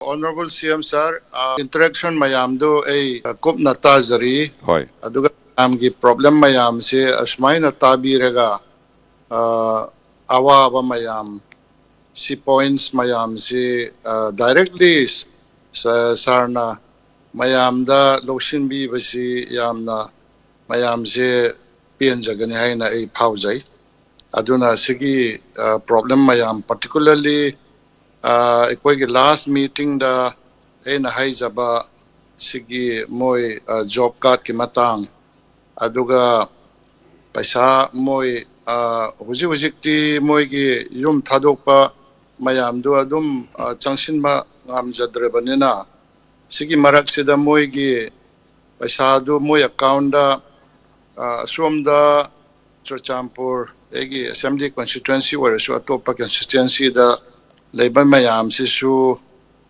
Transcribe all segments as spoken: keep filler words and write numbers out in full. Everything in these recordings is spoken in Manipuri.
Honorable C M sir, ꯑ, interaction ꯃꯌꯥꯝꯗꯨ ꯑꯩ, ꯑ, ꯀꯨꯞꯅ ꯇꯥꯖꯔꯤ꯫ ꯍꯣꯏ꯫ ꯑꯗꯨꯒ ꯃꯌꯥꯝꯒꯤ problem ꯃꯌꯥꯝꯁꯦ ꯑꯁꯨꯃꯥꯏꯅ ꯇꯥꯕꯤꯔꯒ, ꯑ, ꯑꯋꯥꯕ ꯃꯌꯥꯝ, ꯁꯤ points ꯃꯌꯥꯝꯁꯤ, ꯑ, directly ꯁ-, sirꯅ ꯃꯌꯥꯝꯗ ꯂꯧꯁꯤꯟꯕꯤꯕꯁꯤ ꯌꯥꯝꯅ ꯃꯌꯥꯝꯁꯦ ꯄꯦꯟꯖꯒꯅꯤ ꯍꯥꯏꯅ ꯑꯩ ꯐꯥꯎꯖꯩ꯫ ꯑꯗꯨꯅ ꯁꯤꯒꯤ, ꯑ, problem ꯃꯌꯥꯝ, particularly, ꯑ, ꯑꯩꯈꯣꯏꯒꯤ last meetingꯗ ꯑꯩꯅ ꯍꯥꯏꯖꯕ ꯁꯤꯒꯤ ꯃꯣꯏ, ꯑ, job cardꯀꯤ ꯃꯇꯥꯡ, ꯑꯗꯨꯒ ꯄꯩꯁꯥ ꯃꯣꯏ, ꯑ, ꯍꯧꯖꯤꯛ ꯍꯧꯖꯤꯛꯇꯤ ꯃꯣꯏꯒꯤ ꯌꯨꯝ ꯊꯥꯗꯣꯛꯄ ꯃꯌꯥꯝꯗꯨ ꯑꯗꯨꯝ, ꯑ, ꯆꯪꯁꯤꯟꯕ ꯉꯝꯖꯗ꯭ꯔꯕꯅꯤꯅ, ꯁꯤꯒꯤ ꯃꯔꯛꯁꯤꯗ ꯃꯣꯏꯒꯤ ꯄꯩꯁꯥꯗꯨ ꯃꯣꯏ accountꯗ, ꯑ, ꯑꯁꯣꯝꯗ ꯆꯨꯔꯆꯥꯟꯄꯨꯔ ꯑꯩꯒꯤ assembly constituency ꯑꯣꯏꯔꯁꯨ ꯑꯇꯣꯞꯄ constituencyꯗ ꯂꯩꯕ ꯃꯌꯥꯝꯁꯤꯁꯨ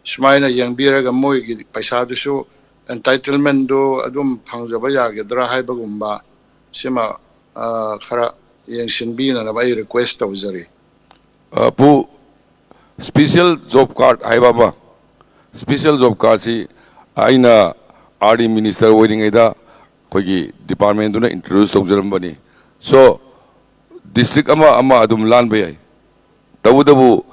ꯁꯨꯃꯥꯏꯅ ꯌꯦꯡꯕꯤꯔꯒ ꯃꯣꯏꯒꯤ ꯄꯩꯁꯥꯗꯨꯁꯨ entitlementꯗꯨ ꯑꯗꯨꯝ ꯐꯪꯖꯕ ꯌꯥꯒꯗ꯭ꯔꯥ ꯍꯥꯏꯕꯒꯨꯝꯕ ꯁꯤꯃ, ꯑ, ꯈꯔ ꯌꯦꯡꯁꯤꯟꯕꯤꯅꯅꯕ ꯑꯩ request ꯇꯧꯖꯔꯤ꯫ ꯑ, ꯄꯨ, special job card ꯍꯥꯏꯕ ꯑꯃ, special job cardꯁꯤ ꯑꯩꯅ R D minister ꯑꯣꯏꯔꯤꯉꯩꯗ ꯑꯩꯈꯣꯏꯒꯤ departmentꯗꯨꯅ introduce ꯇꯧꯖꯔꯝꯕꯅꯤ꯫ So, district ꯑꯃ ꯑꯃ ꯑꯗꯨꯝ ꯂꯥꯟꯕ ꯌꯥꯏ꯫ ꯇꯧꯕꯇꯕꯨ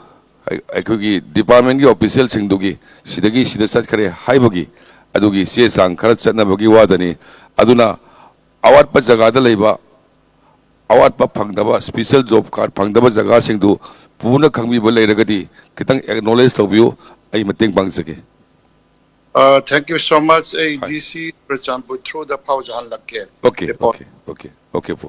ꯑꯩ-, ꯑꯩꯈꯣꯏꯒꯤ departmentꯀꯤ officialꯁꯤꯡꯗꯨꯒꯤ ꯁꯤꯗꯒꯤ ꯁꯤꯗ ꯆꯠꯈ꯭ꯔꯦ ꯍꯥꯏꯕꯒꯤ ꯑꯗꯨꯒꯤ ꯆꯦ ꯆꯥꯡ ꯈꯔ ꯆꯠꯅꯕꯒꯤ ꯋꯥꯗꯅꯤ꯫ ꯑꯗꯨꯅ ꯑꯋꯥꯠꯄ ꯖꯒꯥꯗ ꯂꯩꯕ, ꯑꯋꯥꯠꯄ ꯐꯪꯗꯕ, special job card ꯐꯪꯗꯕ ꯖꯒꯥꯁꯤꯡꯗꯨ ꯄꯨꯅ ꯈꯪꯕꯤꯕ ꯂꯩꯔꯒꯗꯤ ꯈꯤꯇꯪ acknowledge ꯇꯧꯕꯤꯌꯨ, ꯑꯩ ꯃꯇꯦꯡ ꯄꯥꯡꯖꯒꯦ꯫ Uh, thank you so much. ꯑꯩ D C Churachandpur throughꯗ ꯐꯥꯎꯖꯍꯜꯂꯛꯀꯦ꯫ Okay, Report. Okay, okay, okay, ꯄꯨ꯫